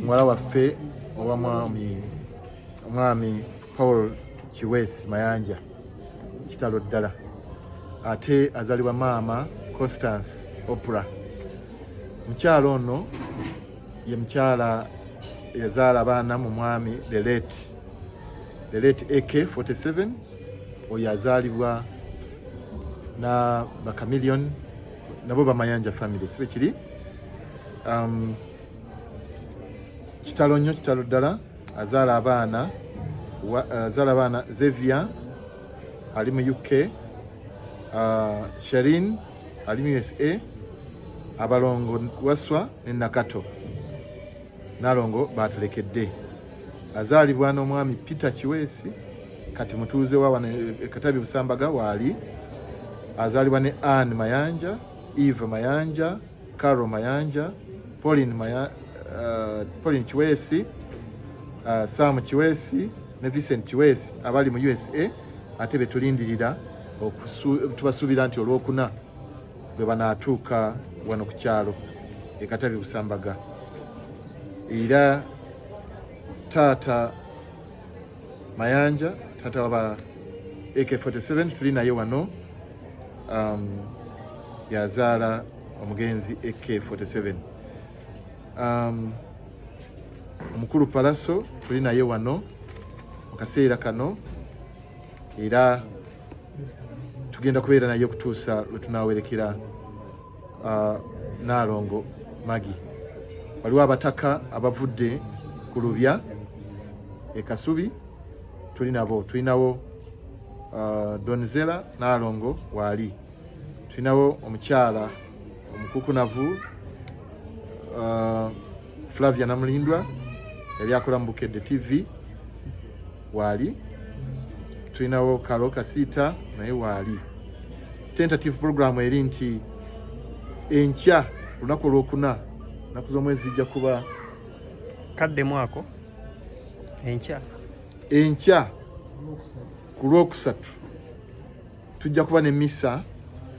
Muwala waffe owa mwami Paul Kiweesi Mayanja, kitalo ddala. Ate azaalibwa maama Constance Opra. Mukyala ono ye mukyala eyazaala abaana mu mwami the late AK47. Oyo azaalibwa na Bakamilion, nabo Bamayanja family, sibe kiri. Kitalo nnyo, kitalo ddala. Azaala abaana Xavier ali mu UK, Sharin ali mu USA, abalongo Waswa ne Nakato. Nalongo batulekedde. Azaalibwa n'omwami Peter Kiweesi, kati mutuuze wa wano e Katabi Busambaga waali. Azaalibwa ne Ann Mayanja, Eva Mayanja, Caro Mayanja, Pauline Kiweesi, Sam Kiweesi ne Vincent Kiweesi abali mu USA. Ate betulindirira, tubasuubira nti Olwokuna lwe banaatuuka wano ku kyalo e Katabi Busambaga. Era taata Mayanja, taata waba AK47, tuli naye wano. Yazaala omugenzi AK47. Omukulu Palaso tuli naye wano mu kaseera kano, era tugenda kubeera naye okutuusa lwe tunawerekera Naalongo Magi. Waliwo abataka abavudde ku Lubya e Kasubi, tuli nabo. Tulinawo Donzela, Naalongo waali. Tulinawo omukyala omukukunavu Flavia Namulindwa, yali akola mu Bukedde TV, waali. Tulinawo Karo Kasiita, naye waali. Tentative program eri nti enkya, lunaku Olwokuna, naku z'omwezi zijja kuba Kaddemu ako, enkya? Enkya ku Lwokusatu tujja kuba ne misa,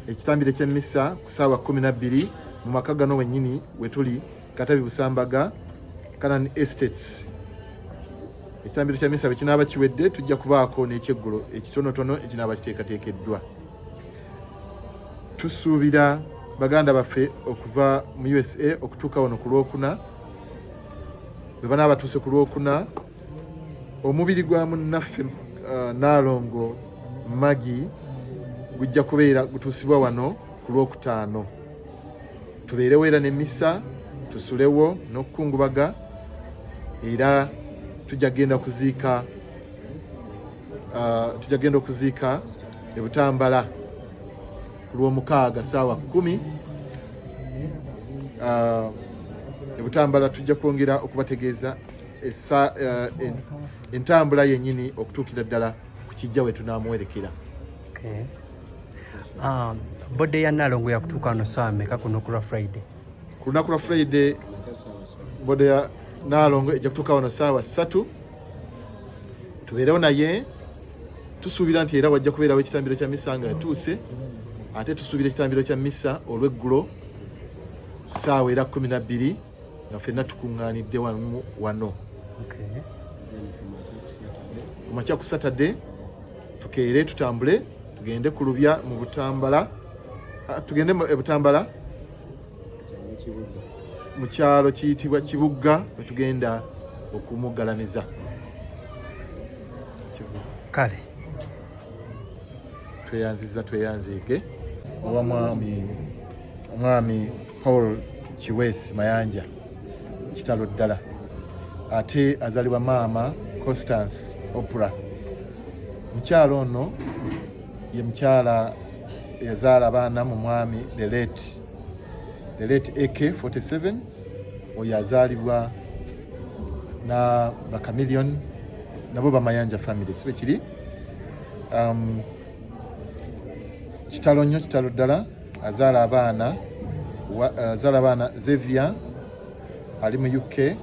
ekitambiro ky'emmisa ku saawa 12 mu maka gano wennyini wetuli, Katabi Busambaga, Canan Estates. Ekitambiro kya misa bwe kinaaba kiwedde, tujja kubaako n'ekyeggulo ekitonotono ekinaaba kiteekateekeddwa. Tusuubira baganda baffe okuva mu USA okutuuka wano ku Lwokuna. Bwe banaaba batuuse ku Lwokuna, omubiri gwa munnaffe Naalongo Magi gujja kubeera gutuusibwa wano ku Lwokutaano. Tubeerewo era n'emmisa, tusulewo n'okukungubaga, era tujja genda okuziika e Butambala ku Lwomukaaga saawa 10. E Butambala tujja kwongera okubategeeza entambula yennyini okutuukira ddala ku kijja we tunaamuwerekera. Okay. Body ya Nalongo yakutuuka wano saawa meka ku lunaku lwa Friday? Ku lunaku lwa Friday body ya Naalongo ejja kutuuka wano saawa 3, tubeerewo naye. Tusuubira nti era wajja kubeerawo ekitambiro kya misa nga yatuuse. Ate tusuubira ekitambiro kya misa olweggulo ku saawa era 12 nga ffenna tukuŋŋaanidde wamu wano. Ku makya ku Saturday tukeere, tutambule tugende ku Lubya mu Butambala. Ah, tugende e Butambala mu kyalo kiyitibwa Kibugga wetugenda okumugalamiza. Kale. Tweyanziza, tweyanziige. Owa mwami Paul Kiweesi Mayanja, kitalo ddala. Ate azaalibwa maama Constance Opra. Mukyala ono ye mukyala eyazaala abaana mu mwami the late AK47. Oyo azaalibwa na Bakamilion, nabo Bamayanja family, sibe kiri. Kitalo nnyo, kitalo ddala. Azaala abaana Xavier ali mu UK,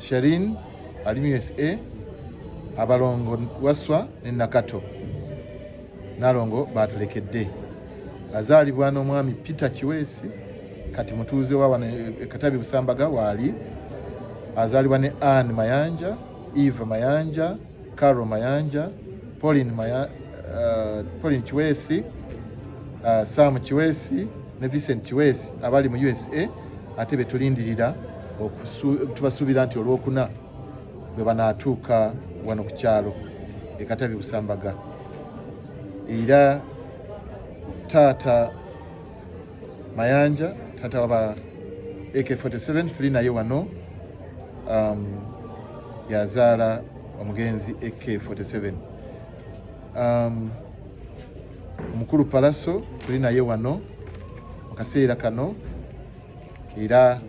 Sharin ali mu USA, abalongo Waswa ne Nakato. Nalongo batulekedde. Azaalibwa n'omwami Peter Kiweesi, kati mutuuze wa wano e Katabi Busambaga waali. Azaalibwa ne Ann Mayanja, Eva Mayanja, Caro Mayanja, Pauline, Pauline Kiweesi, Sam Kiweesi ne Vincent Kiweesi abali mu USA, ate betulindirira tubasuubira nti olwokuna bwe banaatuuka wano ku kyalo e Katabi Busambaga. Era taata Mayanja, taata waba AK47, tuli naye wano, yazaala omugenzi AK47. Omukulu Palaso tuli naye wano mu kaseera kano, era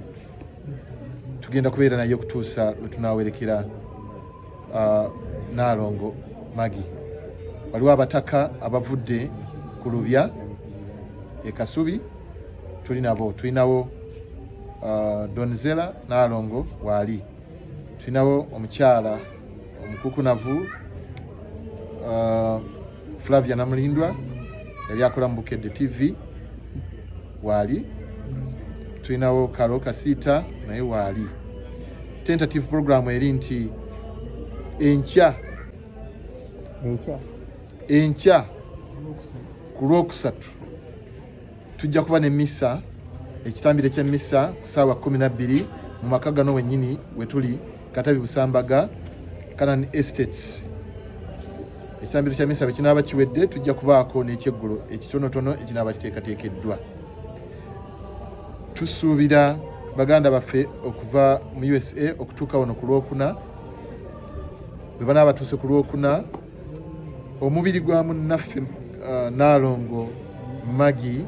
tugenda kubeera naye okutuusa lwe tunaawerekera Naalongo Maggie. Waliwo abataka abavudde ku Lubya e Kasubi, tuli nabo, tulinawo Donzella Naalongo waali, tulinawo omukyala omukukunavu Flavia Namulindwa yali akola mu Bukedde TV waali, tulinawo Karo Kasiita naye waali. Tentative program eri nti enkya enkya ku lwokusatu tujja kuba ne misa, ekitambiro ky'emmisa ku ssaawa 12 mu maka gano wennyini we tuli, Katabi Busambaga, Canaan Estates. Ekitambiro kya misa bwe kinaaba kiwedde, tujja kubaako n'ekyeggulo ekitonotono ekinaaba kiteekateekeddwa. Tusuubira baganda baffe okuva mu USA okutuuka wano ku lwokuna. Bwe banaaba batuuse ku lwokuna, omubiri gwa munnaffe Naalongo Maggie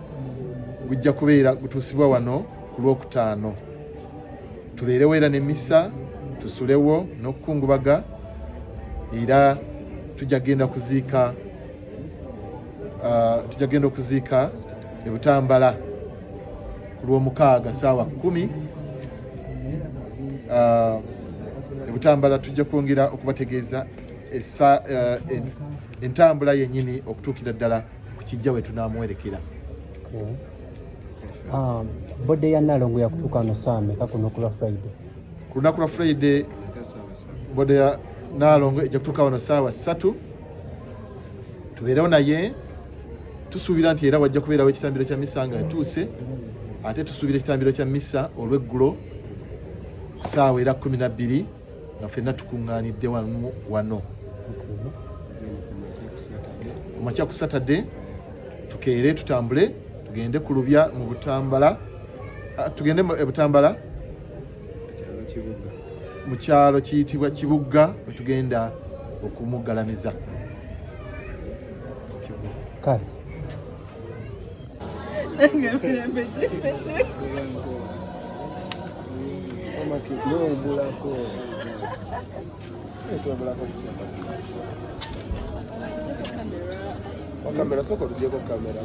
gujja kubeera gutuusibwa wano ku lwokutaano, tubeerewo era n'emmisa, tusulewo n'okukungubaga, era tujja kugenda kuziika tujja kugenda okuziika e Butambala ku lwomukaaga saawa 10. E Butambala tujja kwongera okubategeeza entambula yennyini okutuukira ddala ku kijja we tunaamuwerekera. Body ya Nalongo yakutuuka wano saa meka ku lunaku lwa Friday? Ku lunaku lwa Friday body ya Nalongo ejja kutuuka wano saawa 3, tubeerewo naye. Tusuubira nti era wajja kubeerawo ekitambiro kya misa nga yatuuse, ate tusuubira ekitambiro kya misa olw'eggulo ku saawa era 12 nga ffenna tukuŋŋaanidde wano. Ku makya ku Saturday tukeere tutambule tugende ku Lubya mu Butambala, tugende e Butambala mu kyalo kiyitibwa Kibugga we tugenda okumuggalamiza. Kale. Kamera, soko tujeko kamera.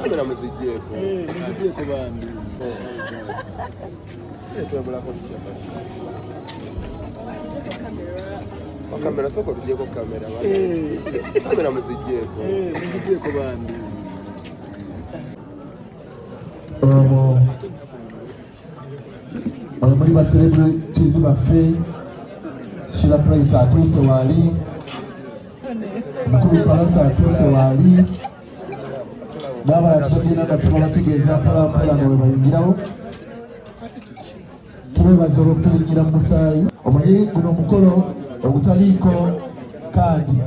Kamera muzijeko. Muzijeko bambi. Twebulako kamera, soko tujeko kamera. Kamera muzijeko. Muzijeko bambi. Omwo mwe muli ba celebrities baffe. Sheila Price atuuse waali, Mukulu Palasa atuuse waali, n'abalala tugenda nga tubabategeeza mpola mpola nga bwe bayingirawo. Tubeebaza olw'okutulinnyira mu musaayi. Omanyi guno omukolo ogutaliiko kaadi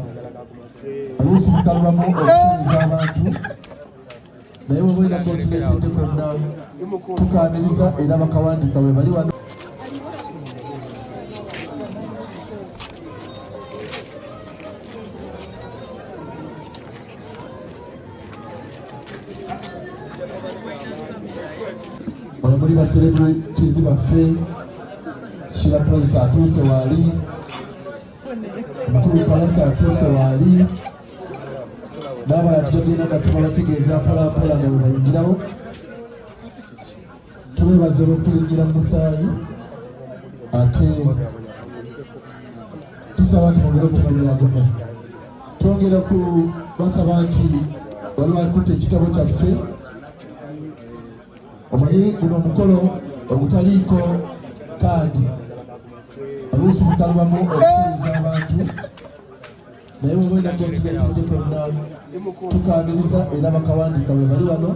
oluusi bikalubamu okutuuza abantu, naye bwe bwena kotuleetedde konna tukaaniriza, era bakawandiika bwe bali wano. Mwe muli ba celebrities baffe. Sheila Price atuuse waali, Mukulu Palasa atuuse waali, n'abalala tugenda nga tubabategeeza mpola mpola nga bwe bayingirawo. Tubeebaza olw'okutulinnyira mu musaayi, ate tusaba nti mwongere okutugumyagumya. Twongera ku basaba nti waliwo akutte ekitabo kyaffe. Omanyi guno omukolo ogutaliiko Kaadi oluusi bikalubamu okutuuza abantu, naye bwe bwena kotugaitidde konna tukaaniriza era bakawandiika bwe bali wano.